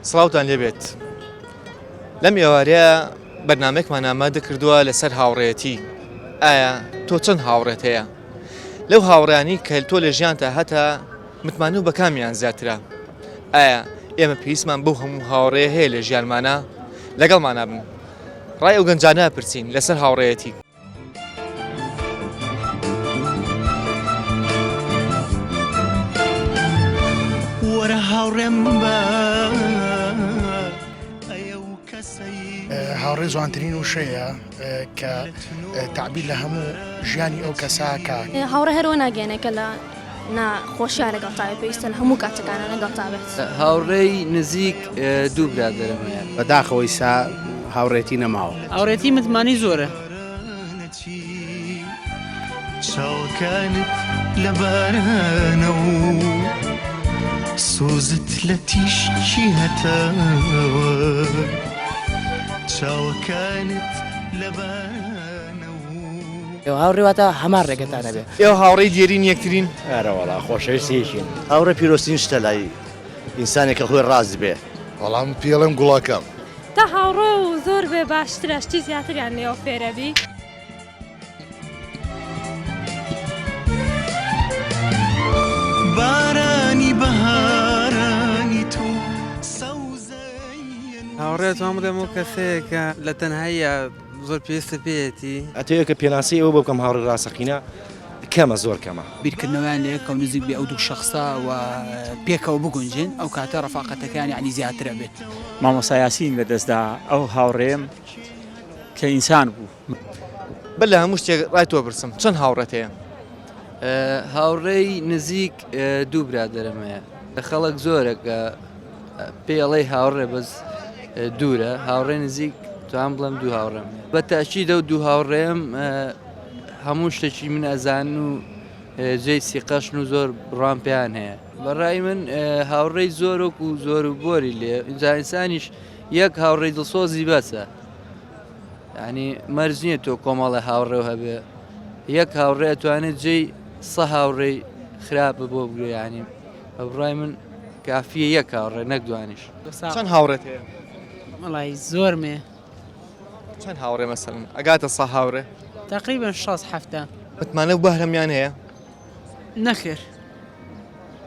سڵاوتان لێبێت لەم ئێوارەیە بەرنمێکمان ئامادە کردووە لەسەر هاوڕێتی ئایا تۆ چەند هاوڕێت هەیە لەو هاوڕیانی کە تۆ لە ژیانتا هەتا متمانە و بەکامیان زیاترە ئایا ئێمە پێویستمان بەو هەموو هاوڕێ هەیە لە ژیانمانە لەگەڵمانە بن ڕای ئەو گەنجانە پرسین لەسەر هاوڕێیەتی. وەرە هاوڕێم بە ئەو کەسەی. هاوڕێ جوانترین وشەیە کە تەعبیر لە هەموو ژیانی ئەو کەسە کە. هاوڕێ هەر ئەوە ناگەیەنێ کە لە نا خۆشیان لەگەڵ تاوێ پێویستە لە هەموو کاتەکانە لەگەڵ تاوێت. هاوڕێی نزیک دوو برادەرم هەیە. بەداخەوە ئیسا هاوڕێتی نەماوە. هاوڕێتی متمانەی زۆرە. چاوەکانت لە بارانە و سۆزت لە تیشکی هەتاوە چاوەکانت لە بارانە و. ئێوە هاوڕێ واتە هەمان ڕێگەتان هەبێ. ئێوە هاوڕێی دێرین یەکترین؟ ئەرەوەڵا خۆشەویستی یەکین. هاوڕێ پیرۆزترین شتە لای ئینسانێک کە خۆی ڕاست بێ. وەڵا من پێڵێم گوڵەکەم. تا هاوڕێ و زۆر بێ باشترە شتی زیاتریان لێوە فێرەبی. بارانی بەهارانی تۆ سەوزەیە. هاوڕێ توان بڵێم ئەو کەسەیە کە لە تەنهاییا زۆر پێویستە پێیەتی. ئەتەوێ کە پێناسەی ئەوە بۆ بکەم هاوڕێی ڕاستەقینە کەمە زۆر کەمە. بیرکردنەوەیان لە یەکەوە نزیک بێ ئەو دوو شەخسە و پێکەوە بگونجێن ئەو کاتە ڕەفاقەتەکەیان یانی زیاترە بێت. مامۆستا یاسین لە دەستدا ئەو هاوڕێیەم کە ئینسان بوو. بەر لە هەموو شتێک ڕای تۆ پرسم چەند هاوڕێت هەیە؟ هاوڕێی نزیک دوو برادەرم هەیە. خەڵک زۆرە کە پێی ئەڵێی هاوڕێ بەس دوورە هاوڕێ نزیک توان بڵێم دوو هاوڕێم هەیە. بە تەئکید ئەو دوو هاوڕێم هەموو شتێکی من ئەزانن و جێی سیقەشن و زۆر بڕوام پێیان هەیە. بە ڕای من هاوڕێی زۆر وەک و زۆر و بۆری لێ ئینجا ئینسانیش یەک هاوڕێی دڵسۆزی بەسە. یعنی مەرج نییە تۆ کۆمەڵێ هاوڕێ و هەبێ یەک هاوڕێ ئەتوانێت جێی سە هاوڕێی خراپ بۆ بگرێ ینی بە بڕای من کافیە یەک هاوڕێ نەک دوانیش. چەند هاوڕێت هەیە؟ وەڵی زۆرمێ. چەند هاوڕێ مەسەلەن ئەگاتە سە هاوڕێ؟ تقریبا شەست حەفتا. متمانە و بەهرەمیان هەیە؟ نەخێر.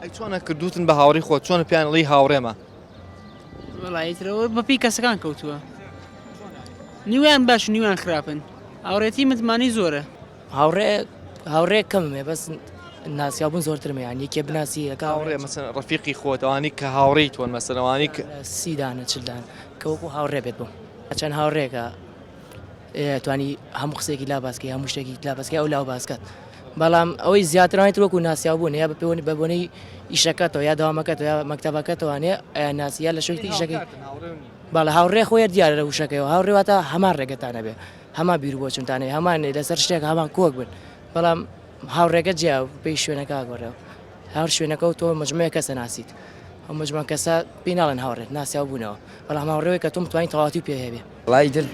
ئەی چۆنە کردوتن بە هاوڕێی خۆت چۆنە پێیان ئەڵێی هاوڕێمە؟ وەڵا ئیترەوە بەپێی کەسەکان کەوتووە نیوەیان باش و نیوەیان خراپن هاوڕێتی متمانەی زۆرە. هاوڕێ هاوڕێ کەمم هەیە بەس ناسیاو بوون زۆرترم هەیە یان یەکێ بناسی ئەکا هاوڕێ مەسەن ڕەفیقی خۆت ئەوانەی کە هاوڕێی تۆن مەسەن ئەوانەی کە سی دانە چل دانە کە وەکوو هاوڕێ بێت بۆم چەند هاوڕێکە توانی هەموو قسەیەکی لا باسکەی هەموو شتێکی لا باسکەی ئەو لاو باسکات بەڵام ئەوەی زیاترانی تر وەکو ناسیاو بوون یا بە بە بۆنەی ئیشەکەتەوە یا داوامەکەتەوە یا مەکتەبەکەتەوانێ ئەیان ناسی یا لە شوێنی ئیشەکەی بەڵێ هاوڕێ خۆی دیارە لە وشەکەیەوە هاوڕێ واتە هەمان ڕێگەتانە بێ هەمان بیر بۆچونتانە هەمان لەسەر شتێک هەمان کۆک بن بەڵام هاوڕێگە جیا پێی شوێنەکە گۆڕێەوە هەر شوێنەکە و تۆ مجموعە کەسە ناسیت ئەو مجموعە کەسە پێی ناڵێن هاوڕێت ناسیاو بوونەوە بەڵام هاوڕێوەی کە تۆ متوانی تەواوەتی پێ هەبێ. وەڵا ئیتر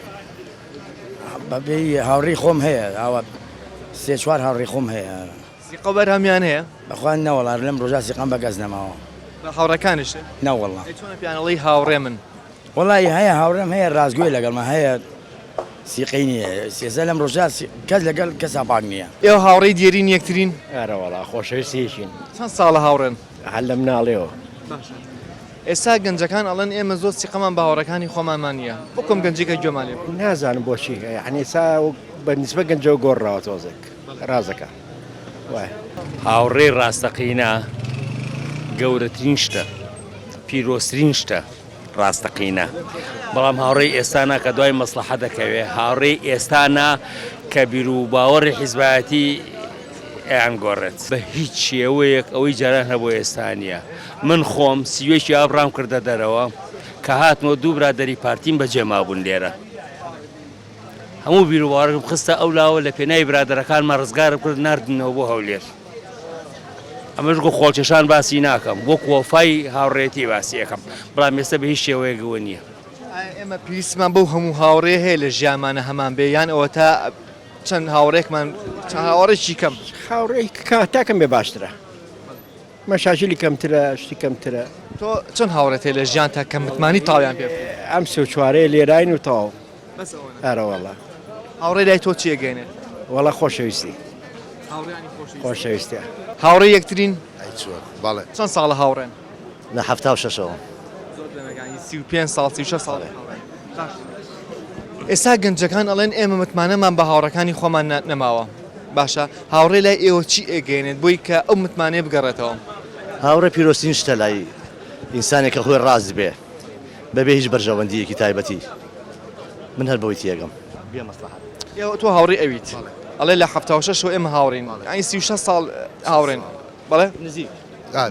بەپێی هاوڕێی خۆم هەیە ئاوا سێ چوار هاوڕێی خۆم هەیە. سیقە و بەرهەمیان هەیە؟ بەخوا نەوەڵا لەم ڕۆژا سیقەم بە کەس نەماوە. بە هاوڕێکانیشت؟ نەوەڵا. ئەی چۆنە پێیان ئەڵێی هاوڕێ من؟ وەڵایی هەیە هاوڕێم هەیە ڕاستگۆیە لەگەڵما هەیە سیقەی نییە ئێستا لەم ڕۆژا کەس لەگەڵ کەسا پاک نییە. ئێوە هاوڕێی دێرین یەکترین؟ ئەرەوەڵا خۆشەویستی یەکین. چەند ساڵە هاوڕێن؟ هەر لە مناڵیەوە. باشە ئێستا گەنجەکان ئەڵێن ئێمە زۆر سیقەمان بە هاوڕێکانی خۆمانمان نییە بۆ کۆم گەنجێکە گوێمان لێ بوو. نازانم بۆچی یانی ئێستا بە نیسبەت گەنجەوە گۆڕراوە تۆزێک ڕازەکە وایە. هاوڕێی ڕاستەقینە گەورەترین شتە پیرۆزترین شتە. ڕاستەقینە بەڵام هاوڕێی ئێستا نا کە دوای مەسڵەحە دەکەوێ هاوڕێی ئێستا نا کە بیر و باوەڕی حیزبایەتی ئەیان گۆڕێت بە هیچ شێوەیەک ئەوەی جاران هەبوو ئێستا نییە من خۆم سیوەکی ئاب ڕام کردە دەرەوە کە هاتمەوە دوو برادەری پارتیم بەجێ مابوون لێرە هەموو بیر و باوەڕم خستە ئەو لاوە لە پێناوی برادەرەکانمان ڕزگارم کرد ناردنەوە بۆ هەولێر ئەمەش گۆ خۆڵکێشان باسی ناکەم وەک وەفای هاوڕێتی باسی ئەکەم بەڵام ئێستا بە هیچ شێوەیەک ئەوە نییە. ئایا ئێمە پێویستمان بەو هەموو هاوڕێ هەیە لە ژیانمانە هەمان بێ یان ئەوەتا چەند هاوڕێکمان چەند هاوڕێکی کەم؟ هاوڕێی کە تاکەم بێ باشترە. مەشاکیلی کەمترە شتی کەمترە. تۆ چەند هاوڕێت هەیە لە ژیانتا کە متمانی تەواویان پێ بکەی؟ ئەم سێ و چوارەیە لێراین و تەواو. بەس ئەوەنە؟ ئەرەوەڵا. هاوڕێ لای تۆ چی ئەگەیەنێت؟ وەڵا خۆشەویستی. هاوڕێیانی خۆشەویستی. خۆشەویستی. هاوڕێی یەکترین؟ ئەی چۆن بەڵێ. چەند ساڵە هاوڕێن؟ لە 76ەوە. زۆر دەمێکە یانی 35 ساڵ 36 ساڵ. باشە ئێستا گەنجەکان ئەڵێن ئێمە متمانەمان بە هاوڕێکانی خۆمان نەماوە باشە هاوڕێ لای ئێوە چی ئەگەیەنێت بۆی کە ئەو متمانەیە بگەڕێتەوە؟ هاوڕێ پیرۆزترین شتە لای ئینسانێک کە خۆی ڕاست بێ بەبێ هیچ بەرژەوەندییەکی تایبەتی من هەر بەوەی تێگەم بێ مەسڵەحەت. ئێوە تۆ هاوڕێی ئەویت ئەڵێ لە 76 ەوە ئێمە هاوڕێین یانی 36 ساڵ هاوڕێن بەڵێ؟ نزیک.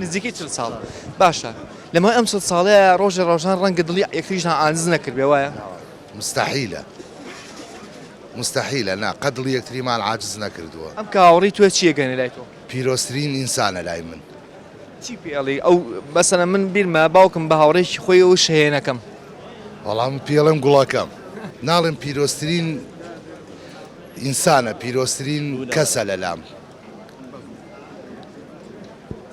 نزیکەی 40 ساڵ باشە لە ماوەی ئەم 40 ساڵەیە ڕۆژێ ڕۆژان ڕەنگە دڵی یەکتریشتان عاجز نەکردبێ وایە؟ مستحیلە مستحیلە نا قەت دڵی یەکتریمان عاجز نەکردووە. ئەم کە هاوڕێی تۆیە چی ئەگەیەنێ لای تۆ؟ پیرۆزترین ئینسانە لای من. چی پێ ئەڵێی ئەو مەسەلەن من بیرمە باوکم بە هاوڕێیەکی خۆی ئەو شەهێنەکەم. وەڵا من پێی ئەڵێم گوڵەکەم. ناڵێم پیرۆزترین ئینسانە پیرۆزترین کەسە لەلام.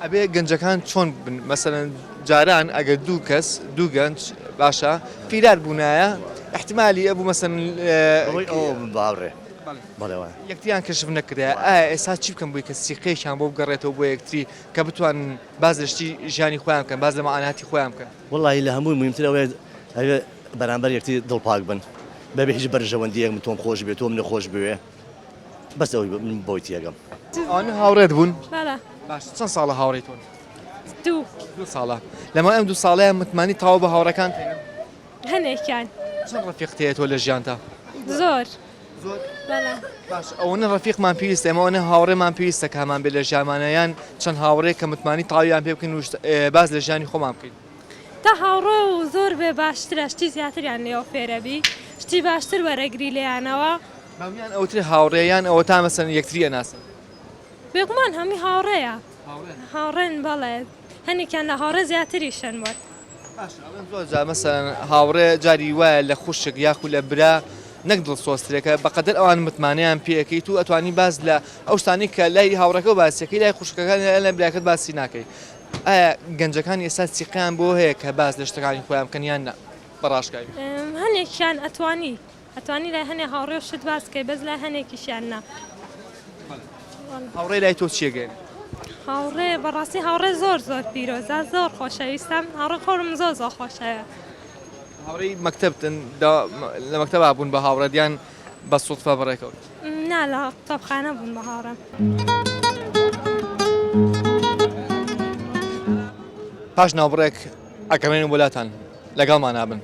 ئەبێ گەنجەکان چۆن بن مەسەلەن جاران ئەگەر دوو کەس دوو گەنج باشە فیرار بوونایە احتمالی ئەبوو مەسەن بەهۆی ئەوە بن بە هاوڕێ بەڵێ وایە. یەکتریان کەشف نەکردایە ئایا ئێستا چی بکەن بۆی کە سیقەیەکیان بۆ بگەڕێتەوە بۆ یەکتری کە بتوانن باس لە شتی ژیانی خۆیان بکەن باس لە مەعاناتی خۆیان بکەن؟ وەڵاهی لە هەمووی موهیمتر ئەوەیە ئەوێ بەرامبەر یەکتری دڵپاک بن بەبێ هیچ بەرژەوەندییەک من تۆم خۆش بوێ تۆ منت خۆش بوێ بەس ئەوەی من بۆی تێگەم. ئەوانە هاوڕێت بوون؟ بەڵێ. باشە چەند ساڵە هاوڕێی تۆن؟ دوو. دوو ساڵە. لە ماوەی ئەم دوو ساڵەیە متمانی تەواو بە هاوڕێکانت هەیە؟ هەنێکیان. چەند ڕەفیقت هەیە تۆ لە ژیانتا؟ زۆر. زۆر؟ بەڵێ. باشە ئەوەنە ڕەفیقمان پێویستە ئێمە ئەوەنە هاوڕێمان پێویستە کە هەمان بێت لە ژیانمانە یان چەند هاوڕێ کە متمانی تەواویان پێ بکەین و باس لە ژیانی خۆمان بکەین؟ تا هاوڕێ و زۆر بێ باشترە شتی زیاتریان لێوە فێرەبی شتی باشتر وەرەگری لێیانەوە. هەموویان ئەوترێ هاوڕێ یان ئەوەتا مەسەلەن یەکتری ئەناسن؟ بێگومان هەمووی هاوڕێیە. هاوڕێن بەڵێ هەنێکیان لە هاوڕێ زیاتریشن بۆت. باشە ئەڵێن زۆر جار مەسەلەن هاوڕێ جاری وایە لە خوشک یاخو لە برا نەک دڵسۆزترێکە بەقەدەر ئەوان متمانەیان پێ ئەکەیت و ئەتوانی باس لە ئەو شتانەی کە لای هاوڕێکەوە باسی ئەکەی لای خوشکەکان یان لای براکەت باسی ناکەی ئایا گەنجەکانی ئێستا سیقەیان بۆ هەیە کە باس لە شتەکانی خۆیان بکەن یان نا بە ڕاشکاوی؟ هەنێکیان ئەتوانی ئەتوانی لای هەنێ هاوڕێ و شت باس کەی بەس لای هەنێکیشیان نا. هاوڕێ لای تۆ چیە گەیەنێ؟ هاوڕێ بەڕاستی هاوڕێ زۆر زۆر پیرۆزە زۆر خۆشەویستە هاوڕێ خۆرم زۆر زۆر خۆشەوێ. هاوڕێی مەکتەبتن لە مەکتەبا بوون بە هاوڕێت یان بە سوتفە بەڕێکەوت؟ نا لە قوتابخانە بوون بە هاوڕێم. پاش ناوبڕێک ئەگەڕێنەوە بۆ لاتان لەگەڵمانا بن.